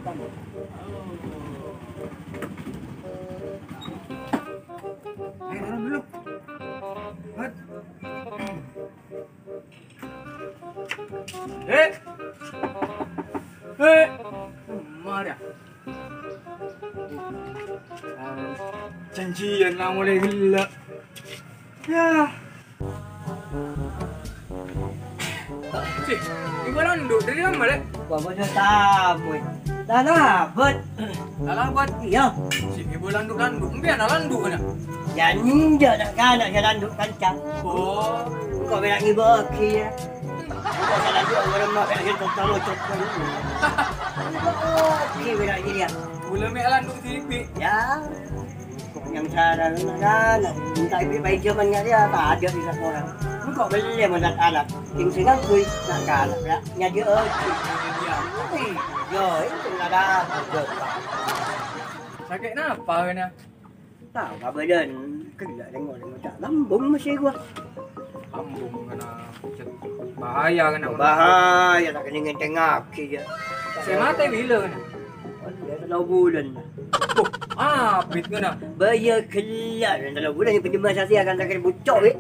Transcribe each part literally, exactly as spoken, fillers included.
Ayo, turun dulu. Hut. Eh. Eh. Marah. Janjian lah mulai gila. Ya. Sih, ibu landu' dari mana, Lek? Wah, bojo tamu. Lah, labet. Lah, labet. Iya. Sih, ibu landu'-landu'. Empiyan landu' kana? Ya, enjak nak kana ya landu' kanca. Oh. Kok bela ibu oke ya? Kok salah dua orang mah kayak gitu, tahu cok. Ibu oke bela ini ya. Gula me' landu' tipi. Ya. Kok yang salah lu nak kana? Minta ibu pai jaman nggak dia? Tak ada di sekolah. Lu kok beli ya, anak-anak? King sing ngangguy, nak kana ya. Nyadi oke. Iya. Yo, itu nggak ada apa-apa. Sakit napa kana? Tao ka bâdân, ghellâ' rèng-orèng ngoca' lambung mastè ghuwâ. Lambung kana cè', bahaya kana. Bahaya, ta' kennèng ngèntèngaghi, yâ. Sè matè bilâ kana? Wah, yâ, tello bulân. Wah, abit kana. Bâ, iyâ ghellâ', tello bulân, yâ, penjemah saksi akan terakhir bucok, yâ.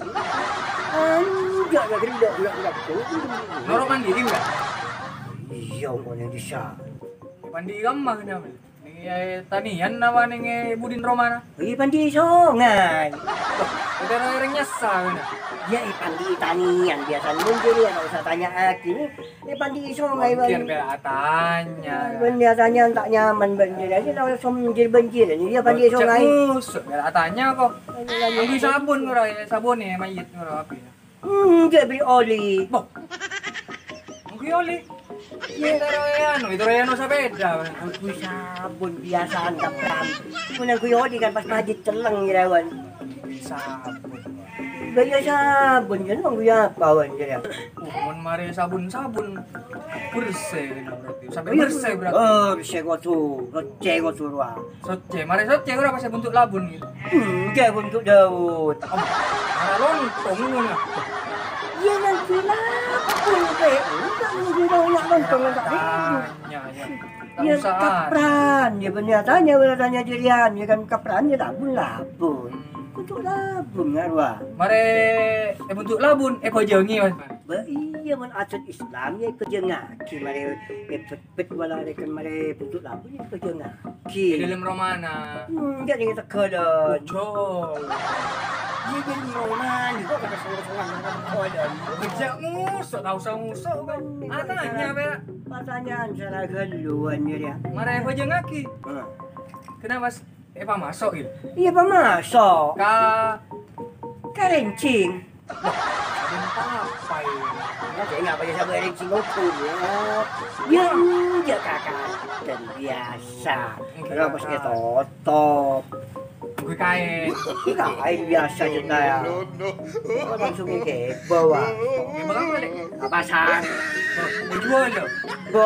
Anjak, yâ, ghellâ', ghellâ', ghellâ'. Noro' mandiri, enggak? Iyâ, engko' neng dissa. Pandi kamma kana, Mas? Neng è taniyan napa neng è budin romana? È pandi songay. Wah, ètèro orèng nyassa kana. Yâ, è pandi taniyan biasana mon jârèya ta' osa tanya'aghi. È pandi songay, Bang. Mungkin bela tanya. Bân bela tanya ta' nyaman, Bang. Jârèya ta' osa monjir-bânjir. Iyâ, pandi songay. Musuh bela tanya kok. Ngangghuy sabun ora, yâ? Sabun è mayyit ora apa yâ? Enggak, beli oli. Boh. Ngangghuy oli. Yâ. Ètèro è anu, ètèro è anu sapèda. Ngangghuy sabun biasaan kapran. Mon ngangghuy oli kan pas majit celleng, yâ, Wan. Sabun. Bâ, iyâ sabun, yâ, ngangghuy apa, Wan, yâ? Mon marè sabun-sabun, bersè, berarti. Sampè' bersè, berarti. Oh, bersè kosong, bersè kosong, wah. Soccè, marè soccè ora pas è buntu' labun gitu. Hmm, kayak buntu' Daud. Om, marè lontong ngono. Iyâ, ngangghuy labun, Pè. Enggak ngangghuy banyak lontong, enggak. Tanya, yâ. Iyâ, kapran, yâ, bân tanya, bân tanya jârèya, yâ kan kapran, yâ, labun, labun. Hmm. Buntu' labun, ngarowa. Marè, è buntu' labun, è bhâjângi, Mas. Bâ, iyâ, mon adat Islam, yâ, èbhâjângaghi, marè, è Bet wala rèken marè buntu' labun yâ pajhângaghi. È dâlem romana. Hmm, jâ' neng tegghâlân. Jâ'. Iyâ, dâlem romana kok kadhâng song-songan neng tegghâlân. Jâ' ngoso', ta' osa ngoso' kan. Atanya apa yâ? Pertanyaan sala ghâlluwân yâ. Marè pajhângaghi. Heeh. Kenapa, Mas? È pamaso', yâ? Iyâ, pamaso'. Ka? Ka rèncèng. Wah, sabun apa ini? Yâ, jâ' ngapa yâ sabun rèncèng ngopo yâ? Yâ, enjâ' kakak. Dan biasa. Kalau pas ètotop. Gue kain. Kain biasa jâ' yâ. Kok langsung ke bawah. Ke bawah apa, Lè'? Ka pasar. Oh, mau jual, yâ? Bo,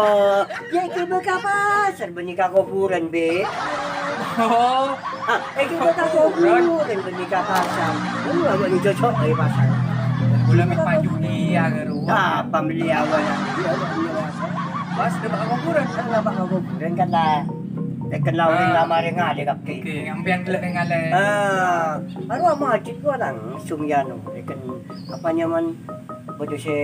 yâ, èghibâ ka pasar, bânnè ka kobhurân, Bè. Oh. Ah, èghibâ ka kobhurân, bânnè ka pasar. Lu abâ' lu cocok è pasar. Kaulâ mè' paju iyâ, karo. Apa beli awan? Pas dâpa' ka kobhurân. Kan dâpa' ka kobhurân kan la. Tèkèn la orèng la marè ngalè kabbhi. Oke, sampèyan ghellâ' rèng ngalè. Ah, anu ama ajit gua langsung yâ, anu. Tèkèn apa nyaman? Bâdâ sè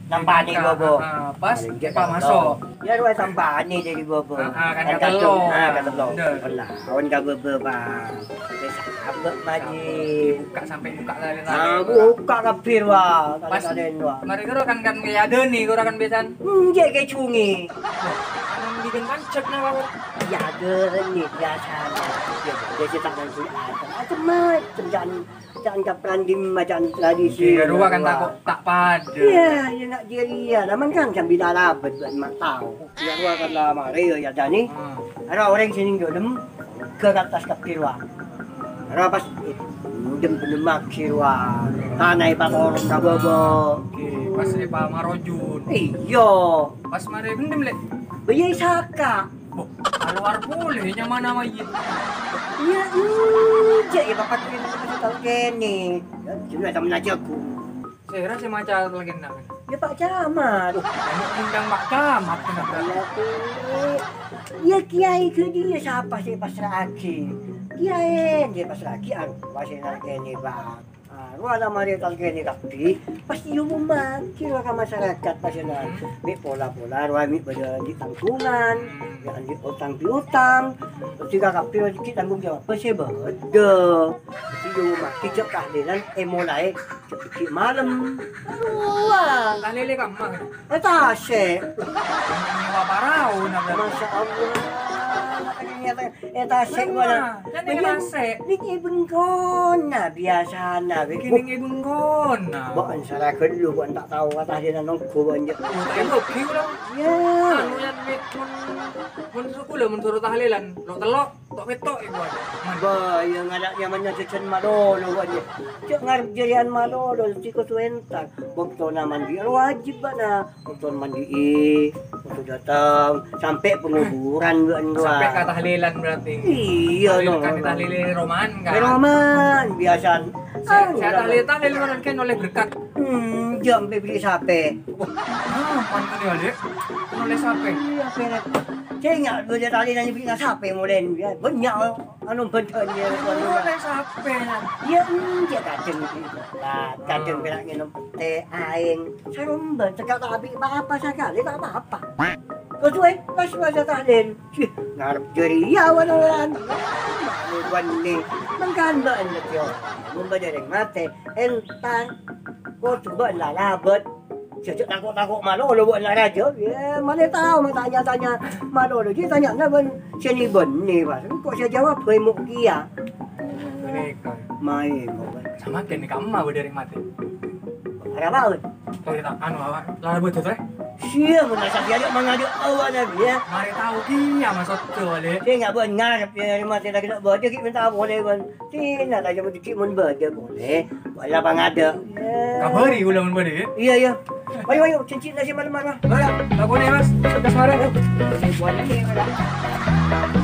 nampani bâbâ. Ah, pas pamaso'. Yâ, rowa tampani dâri bâbâ. Ah, ah, kan katello'. Ah, katello'. Bhender. Pernah. Awan ka bâbâ, Pak. Wis abâ' maji. Buka sampè' buka lali-lali. Ah, buka kabbhi, Pak. Pas kali-kali, Pak. Marè karo kan, kan kaya adâni, karo kan biasan. Enjâ' kè cungi. Anu bikin pancet na, Pak. Iyâ, adâni biasana. Yâ, biasa tak ngangghuy adâ. Macem-macem, jân Ca'na kapran dimma, ca'na tradisi. Iyâ, rowa kan tako' ta' padâ. Iyâ, iyâ, na' jârèya. Lah, mangkana sambi lalabât, bâ'na ma' tao. Iyâ, rowa kan la marè, yâ, yâ, Dani. Hmm. Aro orèng sè neng dâlem, ghâ' ka attas kabbhi rowa. Aro pas, eh, dem-, dem-, maghi rowa. Tana èpatoron ka bâbâ. Oke, pas èpamarojun. Iyâ. Pas marè bendem, Lè'. Bâjâ saka. Boh, kalowar polè nyamana mayyit. Iyâ, enjâ', yâ, Bapak, yâ, Bapak, kasih tahu kènè. Yâ, cuma sama aja aku. Sèra sè maca lagèna. Ya, Pak Camat. Undang Pak Camat, kenapa? Iyâ, kèyaè ghâdhiyâ sapa sè èpassra'aghi? Kèyaè jâ' èpassra'aghi, anu, pas sè nalkènè, Pak. Ah, rowa la marè talkènè kabbhi, pas èomomaghi rowa ka masarakat, pas sè na-, mè' pola-pola rowa mè' bâdâ andi' tangghungan, mè' andi' otang piotang. Terros ghâ' kabbhi rowa ghi' tanggung jawab sè bâdâ. Pas èomomaghi jâ' tahlilan èmolaè jâ' ghi' malem. Rowa. Tahlilè kamma? È tasè'. Nyewa parao, nah, berarti. Masya Allah. Ternyata Eh, tasè', Bân. Kan nèng tasè'. Nèng è bengkona biyasana, Bân. Iki nèng è bengkona. Bân, sara ghâllu, Bân, ta' tao ka tahlilan ongghu, Bân, jâ'. Oh, ta' ènggi, Bân. Yâ. Anu, yâ, mon, mon soro kaulâ, mon soro tahlilan, lo' tello', to' pètto', yâ, Bân. Bâ, yâ, ngala' nyamana jhâjhân malolo, Bân, jâ'. Jâ' ngarep jârèyan malolo, sè kodu entar. Bâktona mandi, wajib, Bân, na. Bâkto mandi'i, bâkto dâteng, sampè' pangoburan, Bân, rowa. Sampè' ka tahlilan berarti. Iyâ, no. Kan tahlilè roman, kan? Roman, biyasana. Sè, sè tahlil, tahlil roman kan oleh berkat. Hmm, jâ' mè' bâli sapè. Ah, pantes ya, Dek. Oleh sapè. Iyâ, pèrèt. Sènga' bâli tahlilan bâli sapè molèn, yâ. Bânnya', oh. Anu, bân-bân, yâ. Oleh sapè, nah. Yâ, hmm, jâ' kadhâng, kadhâng pèra' ngènom tè aèng. Saromba, cekak ta' abi' pa-apa sakalè, ta' pa-apa. Kasuwè, pas masa tahlil. Cih, ngarep jârèya, wan-wan. Bâli bânnè. Mangkana bâ'na, Tio. Mon bâdâ rèng matè, entar. Kodhu bâ'na labât. Jâ' jâ' tako'-tako' malolo bâ'na, Rajâ. Yâ, malè tao, ma' tanya-tanya malolo. Jâ' tanya'na bân sè nè-bânnè, pas. Engko' sè jawab, bhâi mo' kèya. Ghânèka. Maèn, kok. Samakèn nèka emma bâdâ rèng matè. Arapa, Bân? Oh, iyâ, ta', anu, apa? Lara bâdâ, Trè? Sia, mon asal dia ada mangajak awak lagi, ya. Marè tao kèya maksodda, Lè. Sè nggak, Bân, ngarep, ya, rèng matè lagi nak bâdâ, ghi' mènta polè, Bân. Tina, ta' jâ' mon ghi' mon bâdâ polè. Wala pangada. Kabhâri kaulâ mon bâdâ, ya? Iyâ, iyâ. Ayo, ayo, cincin nasi malam-malam. Ora, tak boleh, Mas. Tegas marah. Ayo, cincin buat ini, ora.